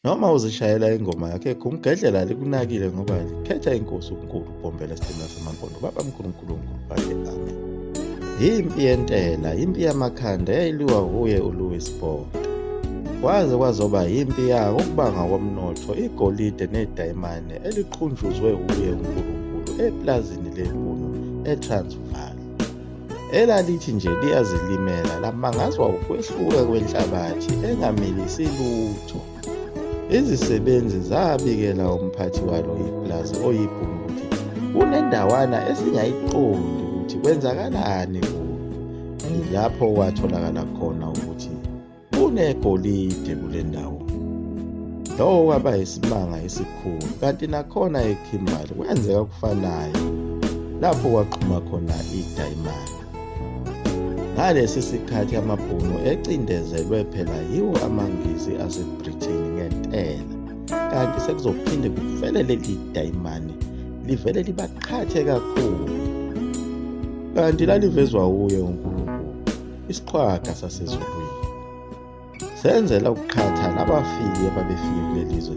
Noma uzishayela ingoma yakhe ekhumgedlela alikunakile ngoba likhetha inkosi uNkulu uBhombela Sitimela samaMpondo baba mkhulu uNkulunkulu bakhe amen. Yimpi yentela, impi yamakhanda eyayiliwa wuye uLouis Botha. Kwaze kwazoba yimpi yako ukubanga komnotho igolide nedayimane eliqhunjuzwe wuye uNkulunkulu eplazini lebhunu eTransvaal. Elalithi nje liyazilimela lamangazwa ukwehluka kwenhlabathi engamilisi lutho. Izisebenzi zabikela umphathi walo ipulazi oyibhunu ukuthi kunendawana esingayiqondi ukuthi kwenzakalani kuyo. Yilapho kwatholakala khona ukuthi Kunegolide kule ndawo. Lowo kwaba yisimanga esikhulu kanti nakhona eKimberley kwenzeka okufanayo lapho kwaqhuma khona idayimani. Ngalesi sikhathi amabhunu ecindezelwe phela yiwo amaNgisi aseBritain ngentela kanti sekuzophinde kuvele leli dayimani livele libaqhathe kakhulu kanti lalivezwa wuye uNkulunkulu. Isiqhwaga sasezulwini senzela ukuqhatha labafiki ababefike kuleli zwe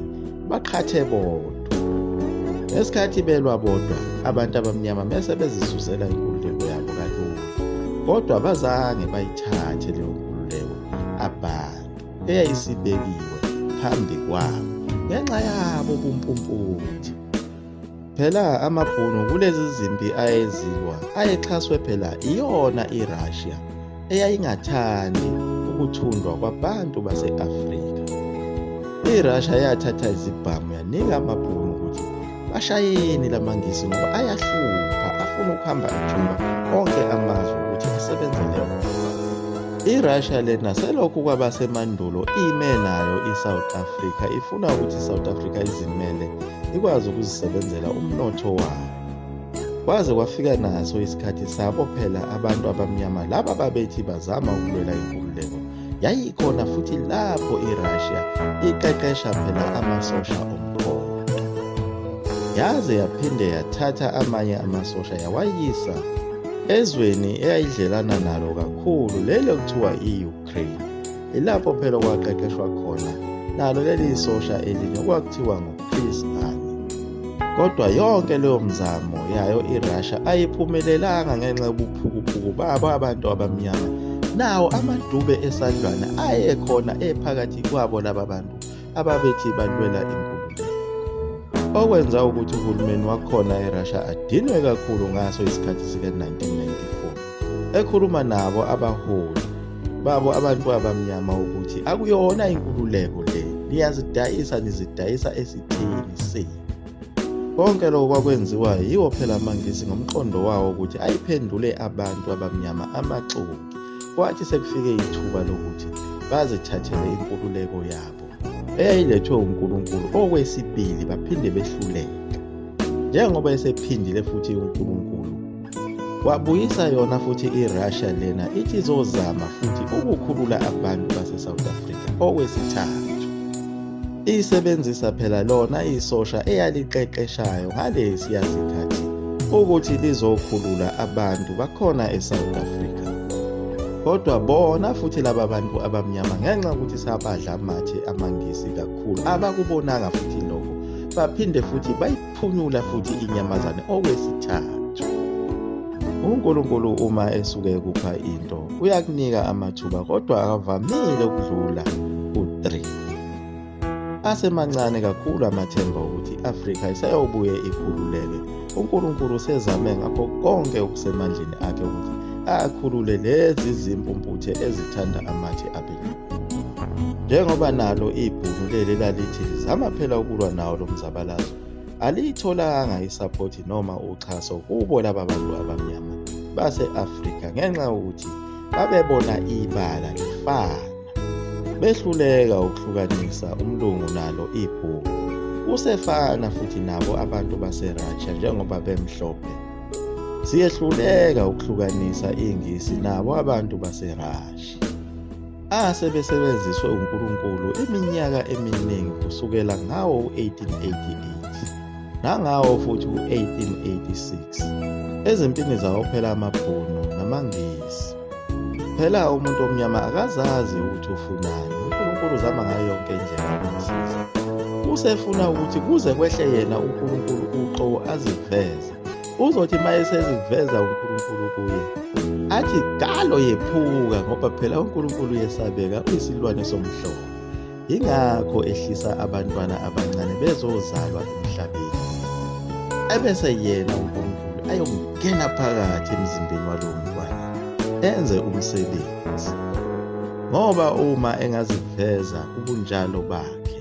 baqhathe bodwa. Ngesikhathi belwa bodwa abantu abamnyama bese bezizuzela inkululeko yabo kalula, kodwa abazange bayithathe leyo nkululeko abantu eyayisibekiwe phambi kwabo ngenxa yabo bumpumputhe. Phela amaBhunu kulezi zimpi ayezilwa ayexhaswe phela iyona iRussia eyayingathandi ukuthundwa kwabantu base-Afrika. IRussia yathatha izibhamu yanika amaBhunu ukuthi bashayeni lamaNgisi ngoba ayahlupha afuna ukuhamba ethumba onke amazwe ukuthi asebenzele wona. IRussia lena selokhu kwabasemandulo ime nayo iSouth Africa ifuna ukuthi iSouth Africa izimele ikwazi ukuzisebenzela umnotho wayo. Kwaze kwafika naso isikhathi sabo phela abantu abamnyama laba babethi bazama ukulwela inkululeko. Yayikhona futhi lapho iRussia iqeqesha phela amasosha omkhonto. Yaze yaphinde yathatha amanye amasosha yawayisa ezweni eyayidlelana nalo kakhulu leli okuthiwa i-Ukraine. Ilapho phela okwaqeqeshwa khona nalo leli sosha elinye okwakuthiwa nguChris Hani. Kodwa yonke leyo mzamo yayo iRussia ayiphumelelanga ngenxa yobuphukuphuku babo abantu abamnyama nawo amadube esadlwana ayekhona ephakathi kwabo laba bantu ababethi balwela inkululeko. Okwenza ukuthi uhulumeni wakhona eRussia adinwe kakhulu ngaso isikhathi sika-1994 ekhuluma nabo abaholi babo abantu abamnyama ukuthi akuyona inkululeko le niyazidayisa nizidayisa esitheni senu. Konke lokho kwakwenziwa yiwo phela amaNgisi ngomqondo wawo ukuthi ayiphendule abantu abamnyama amaxoki. Kwathi sekufike ithuba lokuthi bazithathele inkululeko yabo eyayilethwe uNkulunkulu okwesibili baphinde behluleka. Njengoba esephindile futhi uNkulunkulu wabuyisa yona futhi iRussia lena ithi izozama futhi ukukhulula abantu base-South Africa okwesithathu. Isebenzisa phela lona isosha eyaliqeqeshayo ngalesiya sikhathi ukuthi lizokhulula abantu bakhona eSouth Africa. Kodwa bona futhi laba bantu abamnyama ngenxa yokuthi sabadla amathe amaNgisi kakhulu abakubonanga futhi lokho baphinde futhi bayiphunyula futhi inyamazane okwesithathu. UNkulunkulu uma esuke ekupha into uyakunika amathuba kodwa akavamile ukudlula ku-3. Asemancane kakhulu amathemba okuthi i-Afrika isayobuye ikhululeke. UNkulunkulu usezame ngakho konke okusemandleni akhe ukuthi akhulule lezi zimpumputhe ezithanda amathe abelungu. Njengoba nalo ibhunu leli lalithi lizama phela ukulwa nawo lo mzabalazo, aliyitholanga isaphothi noma uxhaso kubo laba bantu abamnyama base-Afrika ngenxa yokuthi babebona ibala lifana. Behluleka ukuhlukanisa umlungu nalo ibhunu. Kusefana futhi nabo abantu baseRussia njengoba bemhlophe. Siyehluleka ukuhlukanisa iNgisi nabo abantu baseRussia. Asebesebenziswe uNkulunkulu iminyaka eminingi kusukela ngawo u-1888 nangawo futhi u-1886 ezimpini zawo phela amaBhunu namaNgisi. Phela umuntu omnyama akazazi ukuthi ufunani. UNkulunkulu uzama ngayo yonke indlela ukumsiza. Usefuna ukuthi kuze kwehle yena uNkulunkulu uqobo aziveze. Uzothi uma eseziveza uNkulunkulu kuye athi galo yephuka ngoba phela uNkulunkulu uyesabeka uyisilwane somhlobo. Yingakho ehlisa abantwana abancane bezozalwa emhlabeni. Ebese yena uNkulunkulu ayongena phakathi emzimbeni walowo mntwana enze umsebenzi. Ngoba uma engaziveza ubunjalo bakhe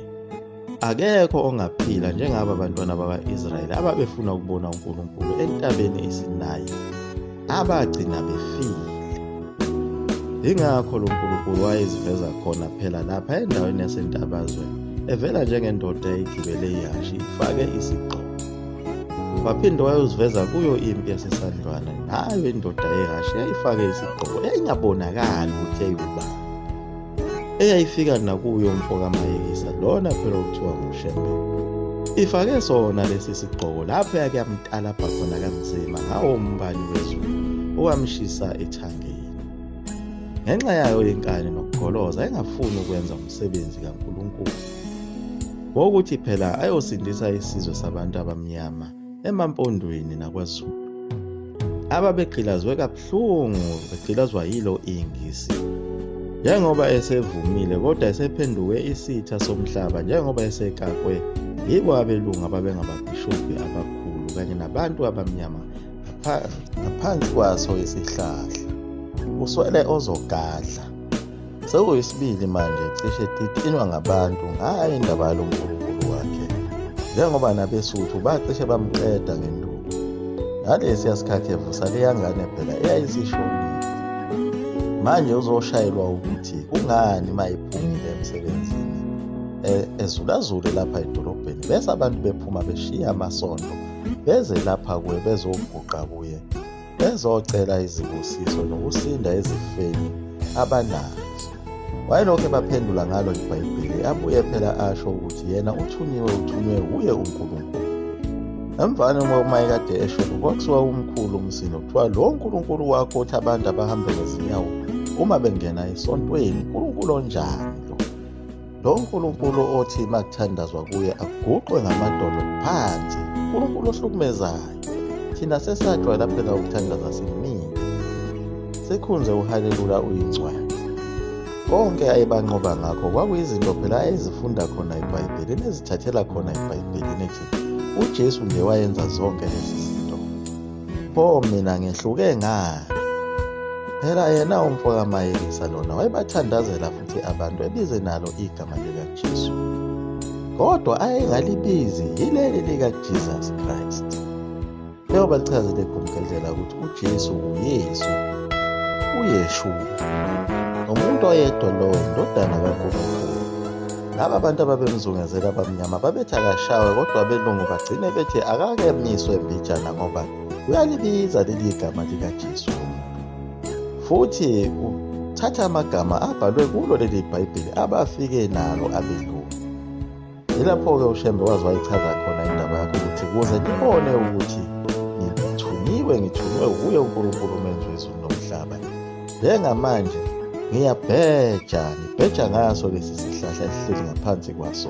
akekho ongaphila njengaba bantwana bakwa-Israyeli ababefuna ukubona uNkulunkulu entabeni iSinayi abagcina befile. Yingakho lo Nkulunkulu wayeziveza khona phela lapha endaweni yaseNtabazwe evela njengendoda eyayigibele ihhashi ifake isigqoko. Waphinde wayoziveza kuyo impi yaseSandlwana nayo indoda yehhashi yayifake isigqoko yayingabonakali ukuthi yayiwubani. Eyayifika nakuyo umfo kaMayekisa lona phela okuthiwa nguShembe. Ifake sona lesi sigqoko lapho yake yamtalabha khona kanzima ngawo umbani wezulu owamshisa ethangeni. Ngenxa yayo inkani nokugoloza engafuni ukwenza umsebenzi kaNkulunkulu wokuthi phela ayosindisa isizwe sabantu abamnyama emaMpondweni nakwaZulu ababegqilazwe kabuhlungu begqilazwa yilo iNgisi. Njengoba esevumile kodwa esephenduke isitha somhlaba njengoba esekakwe yibo abelungu ababengababhishobhi abakhulu kanye nabantu abamnyama ngaphansi kwaso isihlahla. Uswele ozogadla. Sekuyisibili manje cishe titinwa ngabantu ngayo indaba yalo nkulunkulu wakhe njengoba nabeSuthu bacishe bamqeda ngenduku. Ngalesiya sikhathi evusa leya ngane phela eyayisishonile. Manje uzoshayelwa ukuthi kungani uma ephumile emsebenzini ezulazule lapha edolobheni bese abantu bephuma beshiya amasonto beze lapha kuye bezoguqa kuye bezocela izibusiso nokusinda ezifeni abanazo. Wayelokhu ebaphendula ngalo iBhayibheli abuye phela asho ukuthi yena uthunyiwe uthunywe wuye uNkulunkulu. Emvane uma ekade esho kwakuthiwa umkhulu umsindo kuthiwa lo Nkulunkulu wakho uthi abantu abahambe ngezinyawo uma bengena esontweni uNkulunkulu onjani lo? Lo Nkulunkulu othi makuthandazwa kuye aguqwe ngamadolo phansi, uNkulunkulu ohlukumezayo. Thina sesajwayela phela ukuthandaza simile. Sikhunze uHalelula uyingcwele. Konke ayebanqoba ngakho kwakuyizinto phela ayezifunda khona eBhayibhelini ezithathela khona eBhayibhelini ethi uJesu nje wayenza zonke lezi zinto. Pho mina ngehluke ngani? Phela yena umfo kaMayekisa lona wayebathandazela futhi abantu ebize nalo igama likaJesu. Kodwa ayengalibizi yileli likaJesus Christ. Njengoba lichazile igumgedlela ukuthi uJesu uYesu, uYeshua. Nomuntu oyedwa lowo indodana kaNkulunkulu. Laba bantu ababemzungezela abamnyama babethi akashawe kodwa abelungu bagcine bethi akakemiswe mbijana ngoba uyalibiza leli gama likaJesu futhi uthatha amagama abhalwe kulo leli Bhayibheli abafike nalo abelungu. Yilapho-ke uShembe waze wayichaza khona indaba yakhe ukuthi kuze nibone ukuthi ngithunyiwe ngithunywe wuye uNkulunkulu umenzi wezulu nomhlaba. Njengamanje ngiyabheja ngibheja ngaso lesi sihlahla esihleli ngaphansi kwaso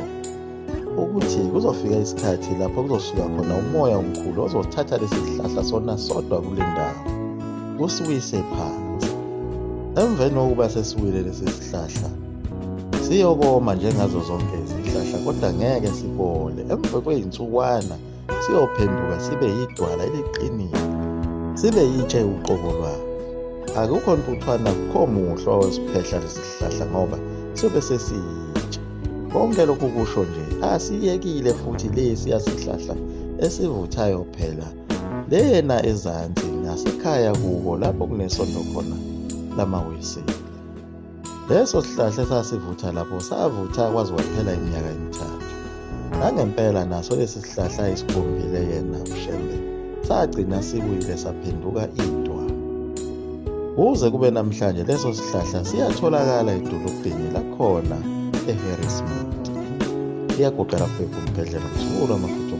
ukuthi kuzofika isikhathi lapho kuzosuka khona umoya omkhulu ozothatha lesi sihlahla sona sodwa kule ndawo usiwise phansi. Emveni kokuba sesiwile lesi sihlahla siyokoma njengazo zonke izihlahla kodwa ngeke sibole. Emva kwezinsukwana siyophenduka sibe yidwala eliqinile, sibe yitshe uqobo lwalo. Akukho ntuthwana akukho muhlwa osiphehla lesihlahla ngoba siyobe sesiyitshe. Konke lokhu kusho nje asiyekile futhi lesiya sihlahla esivuthayo phela lena ezansi ngasekhaya kubo lapho kunesonto khona lamaWeseli. Leso sihlahla esasivutha lapho savutha kwaze kwaphela iminyaka emithathu. Nangempela naso lesi sihlahla esigombile yena uShembe sagcina sibuyile saphenduka idwala. Kuze kube namhlanje leso sihlahla siyatholakala edolobheni lakhona eHarrismith. Iyaguqa lapho eGumgedlela mzukulu wamafutha.